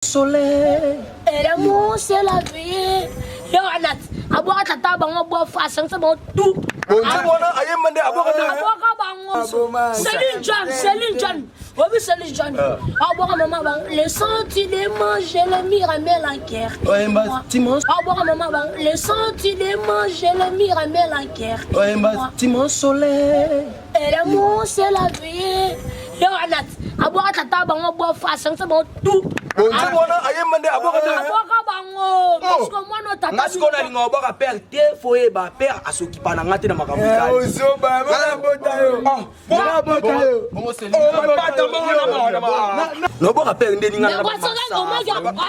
Soleil. Et l'amour, c'est la vie. Yo, Anat, abwaka tata bango bwa fa asangisa bango tout. Bonze mwana ayemba nde abwaka nde. Abwaka bango. Céline John, Céline John. Obi Céline John. Abwaka maman bango. Le sentiment, je le mire à la guerre. Oyemba Timon. Abwaka maman bango. Le sentiment, je le mire à la guerre. Oyemba Timon Soleil. Et l'amour, c'est la vie. Yo, Anat, abwaka tata bango bwa fa asangisa bango tout. Bonze mwana ayemba nde abwaka nde. Abwaka bango. Parce que mwana tata. Nga sikoyo nalinga obwaka père te fo oyeba père asokipa na nga te na makambo etali. Ozoba, bana bota yo. Bana bota yo. Nobwaka père nde ninga na Mais bamasa.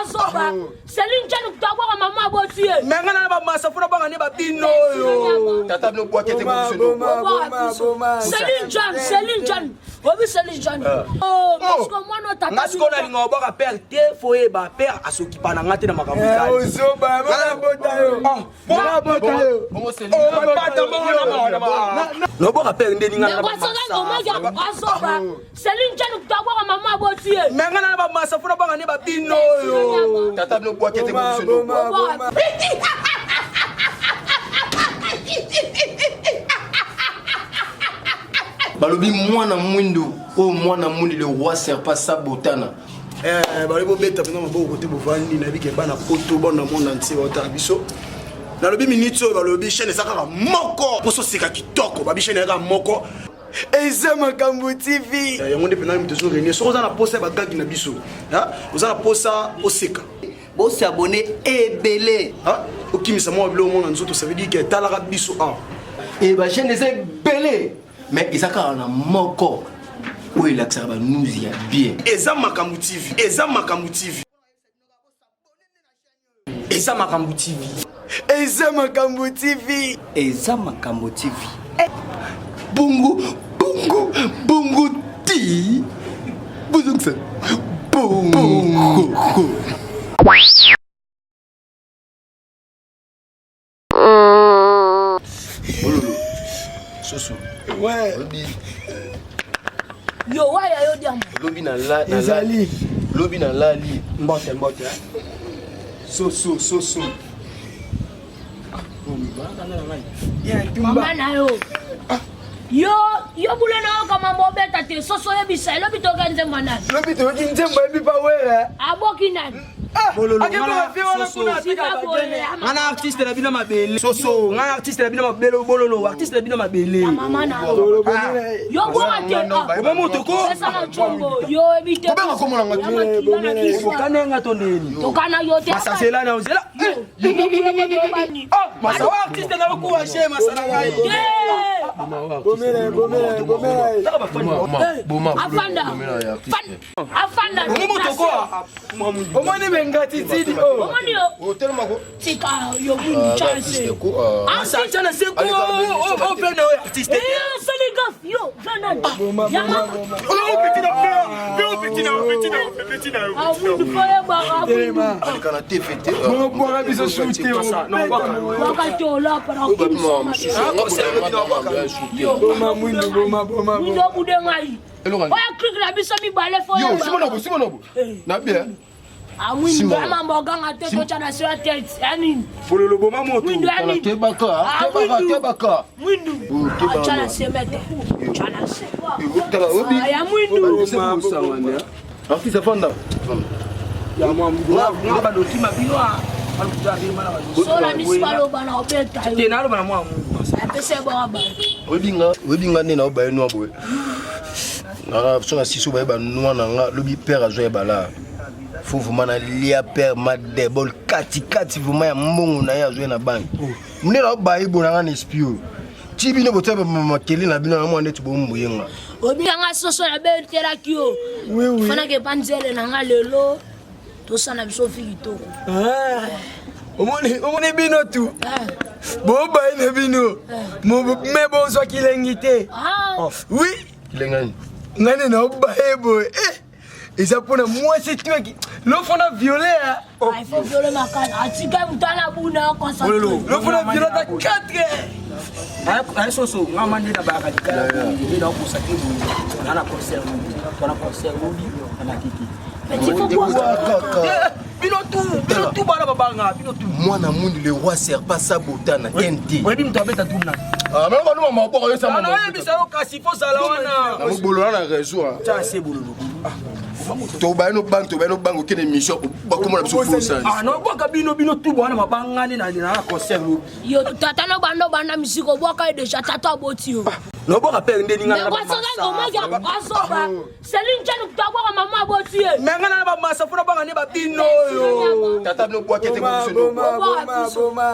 azoba Céline Dion kutu abwaka mama aboti ye. Me nga na bamasa fo nabwaka nde babino oyo. Tata bino bwaki te Boma, biso boma, boma, boma. Céline Dion, Céline Dion. Obi Céline Dion. Oh, parce que mwana tata. Nga sikoyo nalinga obwaka père te fo oyeba père asokipa na nga te na makambo etali. Ozoba, bana bota yo. Bana bota yo. Nobwaka père nde ninga Mais na soki bamasa. omaki azoba Céline Dion kutu abwaka mama aboti ye. Me nga na bamasa fo nabwaka nde babino oyo. Tata bino bwaki te Boma, biso boma, boma. Balobi mwana mwindu oyo mwana mwindu le roi serpa sabotana. Eh, balobi bobeta mpenza maboko kote bovandi nayebi ke bana poto bana monde entier baotala biso nalobi minute oyo balobi chaîne eza kaka moko mposo oseka kitoko babi chaîne eza kaka moko Eza Makambo TV. Eh, yango nde mpenza moto ezo réunir soki oza na posa ya bagagi na biso ah, oza na posa oseka bosabone ebele ah, okimisa mwa biloko mona nzoto ça veut dire ke etalaka biso awa E bachaîne eza ebele mais eza kaka na moko oyo elakisaka banews ya bien. Eza Makambo TV, eza Makambo TV. Eza Makambo TV. Eza Makambo TV. Eza Makambo TV. Bongo, bongo, bongo ti. Bozongisa. Bongo. Bololo. Soso. Ouais. Lobi. Yo waya yo diambo. Lobi na la na Ezali. Lobi na lali. Mbote mbote. Soso, soso. Mama na yo. Yo yo bule na yo kama mbobeta te soso oyebisa elobi toyoka nzembo ya nani? Lobi toyoki nzembo yebi pa wera. Aboki nani? Bololo, Akebaka nga vie wana soso. kuna atika Sika boye, bagene. ama- Nga na artiste na bino mabele. Soso, nga na artiste na bino mabele bololo, artiste na bino mabele. Ya mama na yo. Yo bwaka te. ah. Oba moto ko. Pesa na chombo. Yo yebi te. Kobenga kombo na nga te. Ya makila na biso. Okane nga to ndeni. Tokana yo te. Masa zela na zela. Yo yo bani. Ah, masa wa artiste na ko wa she masa na ngai. Te. Bomela, bomela, bomela. Taka ba fani. Boma. Afanda. Boma. Afanda. Omo moto ko. Omoni bengatitidi o. Omoni yo. Otelema ko. Tika yo mwindu chance. Masa chana se ko. O pe na artiste. Eh, sali gaf yo, vana. Ya mama. Oh petit na père. Petit na petit na petit na. Ah, mwindu foye ba, ah, mwindu. Aleka na TV te. Bobwaka biso sute. Waka te olapa na okimisa. Boma mwindu, boma, boma. Mwindu obude ngai. Oya clique na biso mibale fo Yo, oyeba. simona bo, simona bo. Na bien. Ah, mwindu Simona. ama oganga te totya na se ya tete ya nini? Bololo boma moto. Mwindu ya nini? Tebaka, Ah, tebaka, mwindu. tebaka. Mwindu. Oh, tebaka. Ah, tya na se mete. Tya na se. Tala, obi. Ah, ya mwindu. Artiste afanda. Ya mwa nga ba doki mabino a. Balukuta bino na ba. Sola misi baloba na obeta yo. Te na loba na mwa mungu. Apesa ye baka bato. Oyebi nga, oyebi nga nde na obaye noa boye. Nanga so na siso baye ba noa na nga lobi père azwa ye bala. Faut vraiment na lia père ma debol kati kati vraiment ya mbongo na ye azwa ye na banque. Nde na obaye bo na nga na esprit oyo. Ti bino botia ba makele na bino na mwa ndeti bomboye nga. Obikanga soso na betelaki yo. Fanaka epa nzele na nga lelo. Tosala biso fi kitoko. Omoni, omoni bino tu. Bobaye na bino. Me bozwa kilengi te. Ah, Oui. Kilengani. Ngai nde naobaye boye. Eh, eza mpona mwasi tuaki. Lofona viole ah. il faut violer makasi. Atika moto ana buna concentré. Lofona viole ata 4 Aye soso nga mande na ba radical nde na consacré boye. Na na concert lobi. Na concert lobi na matete. Petit faut bwaka kaka. Bino tu, bino tu bana babanga, bino tu. Mwana mundi le roi serpa sabotana TNT. Oyebi moto abeta drum na. Ah, mais on va maboko yo sama. Naoyebisa yo kasi fo zala wana. Na mobolo na réseau. Tya se bololo. Tobaye no banque, tobaye no banque okende mission bakomona biso full Ah, nobwaka bino bino tu bwana mabangani na na concert lobi. Yo tata no banda banda musique obwaka ye déjà tata aboti yo. Nobwaka pere nde ninga Mais na kwasaka omaki azoba. Céline Dion tabwaka mama aboti ye. Me nga na bamasa fo nabanga nde babino oyo. Tata bino bwaki te biso no.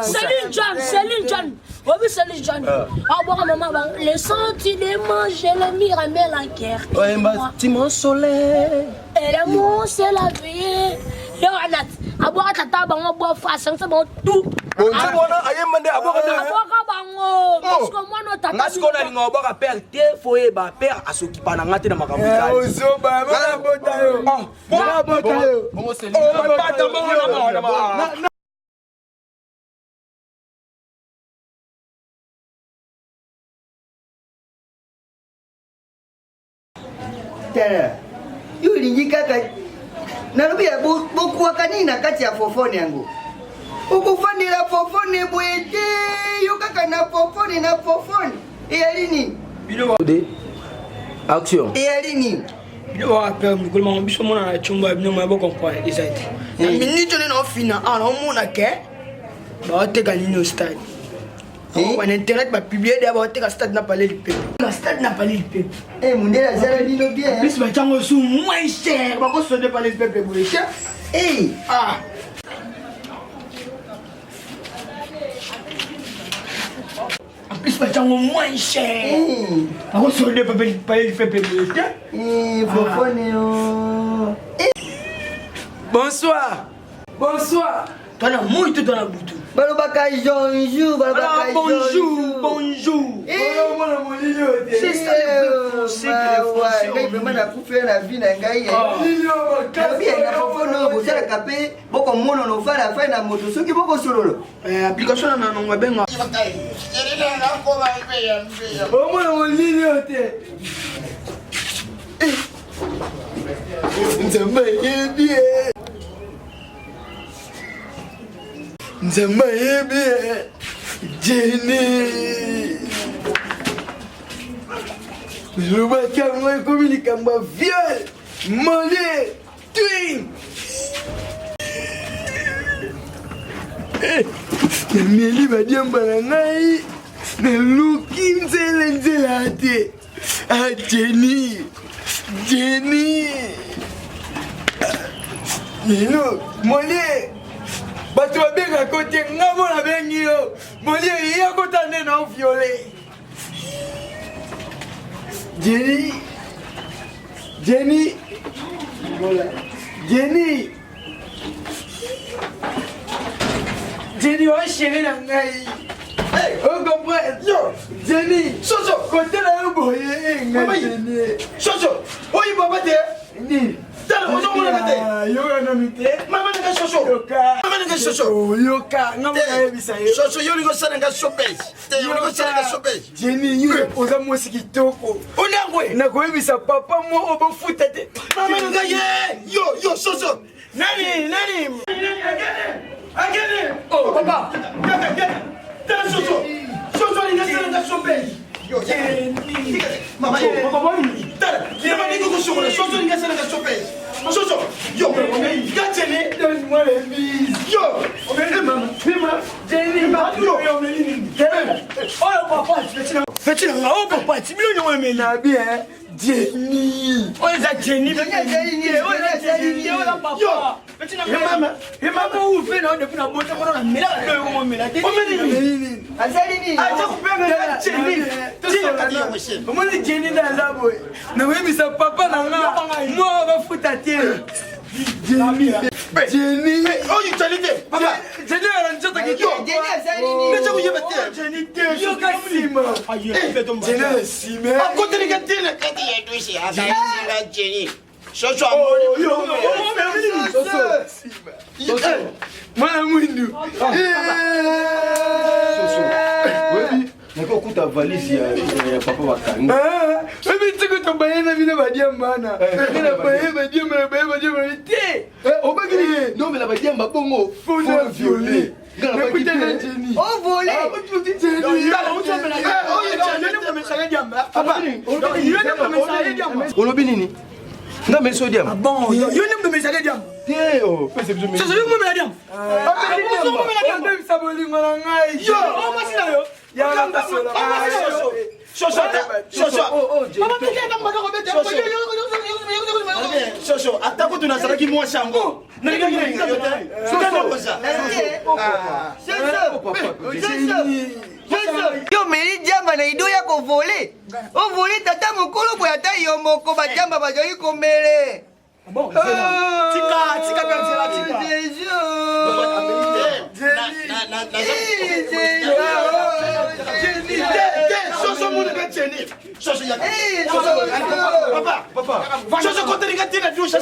Céline Dion, Céline Dion. Obi Céline Dion. Abwaka mama ba le sentiment je le mire à la guerre. Oyemba ti mon soleil. Et l'amour c'est la vie. Yo anat abwaka tata bango bo fa sangisa bango tout. Bonzembo wana ayemba nde abwaka nde. Abwaka bango. Parce que mwana tata. Nga sikoyo nalinga obwaka pere te fo oyeba pere asokipa na nga te na makambo etali. Ozoba, bana bota yo. Bana bota yo. Bongo Céline. Bata bongo na mawa. Tala, yo olingi kaka nalobi ya bokwaka nini na kati ya fofone yango? Okofandela fofone boye te, yo kaka na fofone na fofone. Eyali nini? Action. Eyali nini? Bino baka mikolo mango biso mona na tshombo ya bino moya bocomprendre eza te na minute nde naofina awa naomona ke baoteka nini o stade na internet bapublie deya baoteka stade na palais lipepe na stade na palais lipepe Eh, mundele azala bino bien. Plus batiango su moins cher bakosonde palais lipepe boye cher. Eh, ah en plus batiango moins cher bakosonde palais lipepe boye te. Eh, fofone yo. Bonsoir. Bonsoir. Toi na moi to toi na butu. Balobaka bonjour, balobaka bonjour, bonjour. Omona molili oyo te. C'est ça le vrai français que les Français ngai vraiment nakufi na vie na ngai. Nalobi na fofone oyo bosalaka mpe bokomonana ofala afai na moto soki bokosolola. Application na nango abenga. Omona molili oyo te. Nzambe ayebi ye. Nzambe ayebi ye. Jenny. Lobaki yango ekomi likambo ya viol, mole, twin. Nameli badiamba na ngai, naluki nzela nzela te. Ah, Jenny, Jenny. Lelo, Molière, bato babengaka yo te, nga mo nabengi yo. Molière, ya kota nde na viole. Jenny, Jenny, Jenny, Jenny, oyo chérie na ngai. Hey, o comprend? Yo, Jenny, Soso, kote na yo boye, ngai Jenny. Soso, oyo papa te. Nini? Tala, ozomonaka te. Yoka nanu te. Mama nanga soso. Yoka. Mama nanga soso. Yoka, nga mona yebisa yo. Soso, yo olingi osala nga showbiz. Te, olingi osala nga showbiz. Jenny, yo oza mwasi kitoko. Onangwe. Nakoyebisa papa moko bofuta te. Mama nanga ye. Yo, yo soso. Nani, nani? Akende. Oh papa. Kaka, kaka. Tala soso. Soso olingi osala nga showbiz. Yo, Jenny. Mama, papa boni. Tala, mama ningi kosokola. Soso olingi asala nga showbiz. Soso, yo, nga Jenny. Donne-moi les bises. Yo, eh mama, Mima, Jenny, Yo. Oyo papa, feti na nga oyo papa, ti bino nyongo emeli. Na bien, Jenny. Oyo eza Jenny. Jenny, Oyo eza Jenny, oyo eza papa. Yo. Feti na nga. mama, Ye mama oyo fe na yo depuis na bota mona na mela ba doyo komo mela te. Omeli nini? Azali nini? Aza kubenga nga Jenny. Omoni Jenny nde aza boye. Nakoyebisa papa na nga mwa bafuta te. Jenny. Jenny. Oyo Jenny te. Papa. Jenny ala nzoto kitoko. Jenny azali nini? Nde koyeba te. Jenny te. Yoka nsima. Jenny ala nsima. Akotelika te na kati ya douche. Azali nga Jenny. Soso amoni. Mwana mwindu. Oyebi, nakoki kokuta valise ya papa bakangi. Oyebi tikutu. tobaye na bino badiamba wana na baye badiamba na baye badiamba te. Obaki nomela badiamba bongo fona viole nakutana Jenny. Ovole. Olobi nini? Nga meli so diamba. Bon, yo nde moto omelisaka diamba. Te, oh, pesa biso meli. Soso, yo momela diamba. Obebisa bolingo na ngai. Yo, o mwasi na yo. Shosho, ata kutu nazalaki mwasi yango Yo omeli diamba na ido ya kovole, ovole tata mokolo boye, ata yo moko badiamba bazali komele. Tika, tika mpe nzela, tika. Jésus. Shosho monaka Jenny. Shosho ya papa, papa Shosho kotelinga ntina dusha.